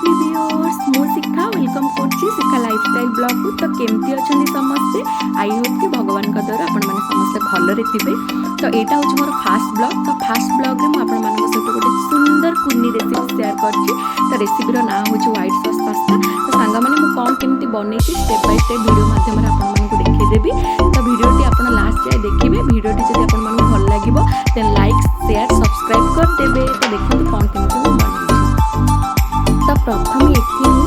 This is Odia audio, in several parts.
ଲଭଲି ଭିଉଅର୍ସ, ମୁଁ ଶିଖା welcome କରୁଛି ଶିଖା ଲାଇଫଷ୍ଟାଇଲ୍ ବ୍ଲଗ୍କୁ। ତ କେମିତି ଅଛନ୍ତି ସମସ୍ତେ? I Hope କି ଭଗବାନଙ୍କ ଦ୍ୱାରା ଆପଣମାନେ ସମସ୍ତେ ଭଲରେ ଥିବେ। ତ ଏଇଟା ହେଉଛି ମୋର ଫାଷ୍ଟ ବ୍ଲଗ୍। ତ ଫାଷ୍ଟ ବ୍ଲଗ୍ରେ ମୁଁ ଆପଣମାନଙ୍କ ସହିତ ଗୋଟେ ସୁନ୍ଦର କୁନି ରେସିପି ସେୟାର କରିଛି। ତ ରେସିପିର ନାଁ ହେଉଛି ହ୍ୱାଇଟ୍ ସସ୍ ପାସ୍ତା। ତ ସାଙ୍ଗମାନେ, ମୁଁ କ'ଣ କେମିତି ବନେଇଛି, ଷ୍ଟେପ୍ ବାଇ ଷ୍ଟେପ୍ ଭିଡ଼ିଓ ମାଧ୍ୟମରେ ଆପଣମାନଙ୍କୁ ଦେଖେଇଦେବି। ତ ଭିଡ଼ିଓଟି ଆପଣ ଲାଷ୍ଟ ଯାଏ ଦେଖିବେ। ଭିଡ଼ିଓଟି ଯଦି ଆପଣମାନଙ୍କୁ ଭଲ ଲାଗିବ, ଦେନ୍ ଲାଇକ୍, ସେୟାର, ସବସ୍କ୍ରାଇବ୍ କରିଦେବେ। ତ ଦେଖନ୍ତୁ କ'ଣ କେମିତି ମୁଁ ବନେଇଛି। ତ ପ୍ରଥମେ ଏଠି ମୁଁ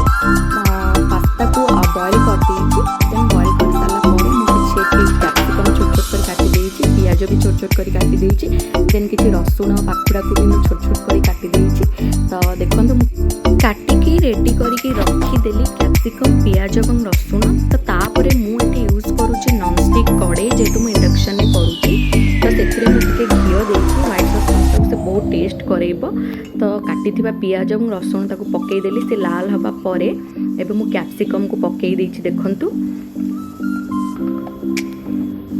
ପାସ୍ତାକୁ ବଏଲ୍ କରିଦେଇଛି। ଦେନ୍ ବଏଲ୍ କରିସାରିଲା ପରେ ମୁଁ କିଛି ଏଠି କ୍ୟାପ୍ସିକମ୍ ଛୋଟ ଛୋଟ କରି କାଟି ଦେଇଛି, ପିଆଜ ବି ଛୋଟ ଛୋଟ କରି କାଟି ଦେଇଛି, ଦେନ୍ କିଛି ରସୁଣ ପାଖୁଡ଼ାକୁ ବି ମୁଁ ଛୋଟ ଛୋଟ କରି କାଟି ଦେଇଛି। ତ ଦେଖନ୍ତୁ, ମୁଁ କାଟିକି ରେଡ଼ି କରିକି ରଖିଦେଲି କ୍ୟାପ୍ସିକମ୍, ପିଆଜ ଏବଂ ରସୁଣ। ତ ତାପରେ ମୁଁ ଏଠି ୟୁଜ୍ କରୁଛି ନନ୍ଷ୍ଟିକ୍ କଡ଼େଇ, ଯେହେତୁ ମୁଁ ଇଣ୍ଡକ୍ସନ୍ରେ କରୁଛି। ତ ସେଥିରେ ମୁଁ ଟିକେ ଘିଅ ଦେଇଛି। ହ୍ୱାଇଟ୍ ସସ୍ ପାସ୍ତାକୁ ସେ ବହୁତ ଟେଷ୍ଟ କରେଇବ। ତ କାଟିଥିବା ପିଆଜ ଏବଂ ରସୁଣ ତାକୁ ପକାଇଦେଲି। ସେ ଲାଲ ହେବା ପରେ ଏବେ ମୁଁ କ୍ୟାପ୍ସିକମ୍କୁ ପକାଇ ଦେଇଛି, ଦେଖନ୍ତୁ।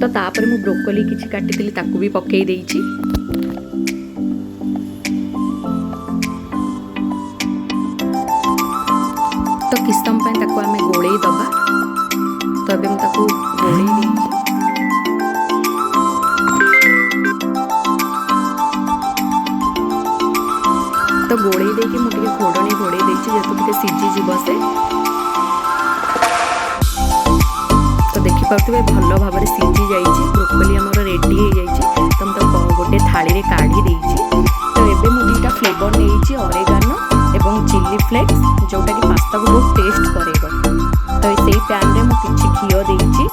ତ ତାପରେ ମୁଁ ବ୍ରୋକୋଲି କିଛି କାଟିଥିଲି, ତାକୁ ବି ପକାଇ ଦେଇଛି। ତ କିଛି ସମୟ ପାଇଁ ତାକୁ ଆମେ ଗୋଳେଇ ଦେବା। ତ ଏବେ ମୁଁ ତାକୁ ଗୋଳେଇ ଦେଇଛି। ତ ଗୋଳେଇ ଦେଇକି ମୁଁ ଟିକେ ଘୋଡ଼ଣୀ ଘୋଡ଼େଇ ଦେଇଛି, ଯେହେତୁ ଟିକେ ସିଝିଯିବ ସେ। ତ ଦେଖିପାରୁଥିବେ, ଭଲ ଭାବରେ ସିଝି ଯାଇଛି। ବ୍ରୋକୋଲି ଆମର ରେଡ଼ି ହେଇଯାଇଛି। ତ ମୁଁ ତାକୁ ଗୋଟେ ଥାଳିରେ କାଢ଼ି ଦେଇଛି। ତ ଏବେ ମୁଁ ଦୁଇଟା ଫ୍ଲେଭର ନେଇଛି, ଅରେଗାନୋ ଏବଂ ଚିଲି ଫ୍ଲେକ୍ସ, ଯେଉଁଟାକି ପାସ୍ତାକୁ ବହୁତ ଟେଷ୍ଟ କରେଇବ। ତ ସେଇ ପ୍ୟାନ୍ରେ ମୁଁ କିଛି ଘିଅ ଦେଇଛି।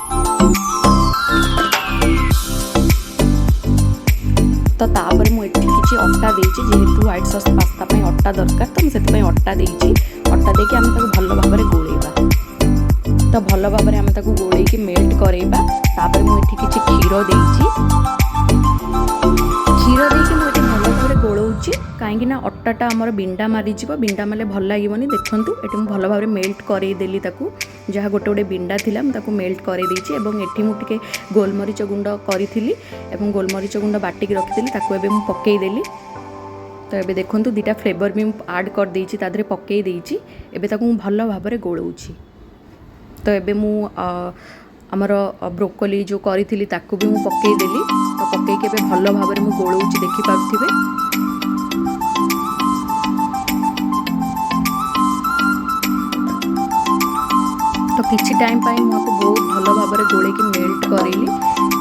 ତ ତାପରେ ମୁଁ ଏଠି କିଛି ଅଟା ଦେଇଛି, ଯେହେତୁ ହ୍ୱାଇଟ୍ ସସ୍ ପାସ୍ତା ପାଇଁ ଅଟା ଦରକାର, ତ ମୁଁ ସେଥିପାଇଁ ଅଟା ଦେଇଛି। ଅଟା ଦେଇକି ଆମେ ତାକୁ ଭଲ ଭାବରେ ଗୋଳେଇବା। ତ ଭଲ ଭାବରେ ଆମେ ତାକୁ ଗୋଳେଇକି ମେଲ୍ଟ କରେଇବା। ତାପରେ ମୁଁ ଏଠି କିଛି କ୍ଷୀର ଦେଇଛି। କ୍ଷୀର ଦେଇକି ମୁଁ ଏଠି ଭଲ ଭାବରେ ଗୋଳଉଛି, କାହିଁକି ନା ଅଟାଟା ଆମର ବିଣ୍ଡା ମାରିଯିବ। ବିଣ୍ଡା ମାରିଲେ ଭଲ ଲାଗିବନି। ଦେଖନ୍ତୁ, ଏଠି ମୁଁ ଭଲ ଭାବରେ ମେଲ୍ଟ କରେଇଦେଲି ତାକୁ। ଯାହା ଗୋଟେ ଗୋଟେ ବିଣ୍ଡା ଥିଲା, ମୁଁ ତାକୁ ମେଲ୍ଟ କରେଇ ଦେଇଛି। ଏବଂ ଏଠି ମୁଁ ଟିକେ ଗୋଲମରିଚ ଗୁଣ୍ଡ କରିଥିଲି ଏବଂ ଗୋଲମରିଚ ଗୁଣ୍ଡ ବାଟିକି ରଖିଥିଲି, ତାକୁ ଏବେ ମୁଁ ପକାଇଦେଲି। ତ ଏବେ ଦେଖନ୍ତୁ, ଦୁଇଟା ଫ୍ଲେଭର ବି ମୁଁ ଆଡ଼୍ କରିଦେଇଛି, ତା ଦେହରେ ପକାଇ ଦେଇଛି। ଏବେ ତାକୁ ମୁଁ ଭଲ ଭାବରେ ଗୋଳଉଛି। ତ ଏବେ ମୁଁ ଆମର ବ୍ରୋକୋଲି ଯେଉଁ କରିଥିଲି, ତାକୁ ବି ମୁଁ ପକାଇଦେଲି। ତ ପକାଇକି ଏବେ ଭଲ ଭାବରେ ମୁଁ ଗୋଳଉଛି, ଦେଖିପାରୁଥିବେ। ତ କିଛି ଟାଇମ୍ ପାଇଁ ମୁଁ ଆକୁ ବହୁତ ଭଲ ଭାବରେ ଗୋଳେଇକି ମେଲ୍ଟ କରେଇଲି।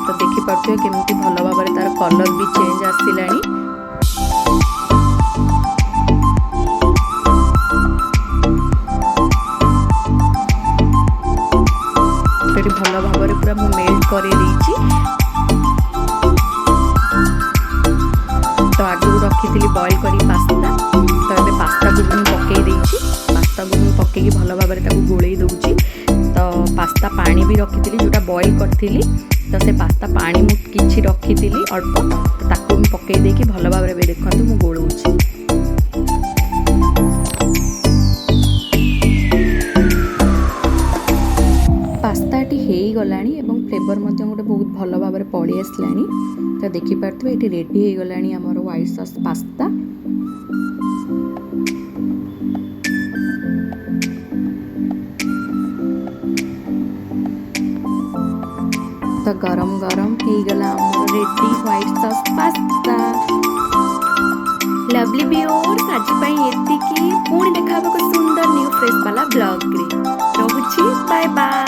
ତ ଦେଖିପାରୁଥିବେ, କେମିତି ଭଲ ଭାବରେ ତା'ର କଲର୍ ବି ଚେଞ୍ଜ ଆସିଲାଣି। ସେଠି ଭଲ ଭାବରେ ପୁରା ମୁଁ ମେଲ୍ଟ କରେଇ ଦେଇଛି। ତ ଆଗରୁ ରଖିଥିଲି ବଏଲ୍ କରି ପାସ୍ତା, ତ ଏବେ ପାସ୍ତାକୁ ବି ମୁଁ ପକାଇ ଦେଇଛି। ପାସ୍ତାକୁ ମୁଁ ପକାଇକି ଭଲ ଭାବରେ ତାକୁ ଗୋଳେଇ ଦେଉଛି। ତ ପାସ୍ତା ପାଣି ବି ରଖିଥିଲି, ଯେଉଁଟା ବଏଲ୍ କରିଥିଲି, ତ ସେ ପାସ୍ତା ପାଣି ମୁଁ କିଛି ରଖିଥିଲି ଅଳ୍ପ, ତ ତାକୁ ମୁଁ ପକାଇ ଦେଇକି ଭଲ ଭାବରେ ଏବେ ଦେଖନ୍ତୁ ମୁଁ ଗୋଳଉଛି। ପାସ୍ତାଟି ହେଇଗଲାଣି ଏବଂ ଫ୍ଲେଭର୍ ମଧ୍ୟ ଗୋଟେ ବହୁତ ଭଲ ଭାବରେ ପଳେଇ ଆସିଲାଣି। ତ ଦେଖିପାରୁଥିବେ, ଏଠି ରେଡ଼ି ହେଇଗଲାଣି ଆମର ହ୍ୱାଇଟ୍ ସସ୍ ପାସ୍ତା। ତ ଗରମ ଗରମ ହେଇଗଲା ଆମର ready white sauce pasta. Lovely viewers, ଆଜି ପାଇଁ ଏତିକି। ପୁଣି ଦେଖା ହେବ ଏକ ସୁନ୍ଦର ନ୍ୟୁ ଫ୍ରେଶ୍ ବାଲା ବ୍ଲଗ୍ରେ। ରହୁଛି, ବାଏ ବାଏ।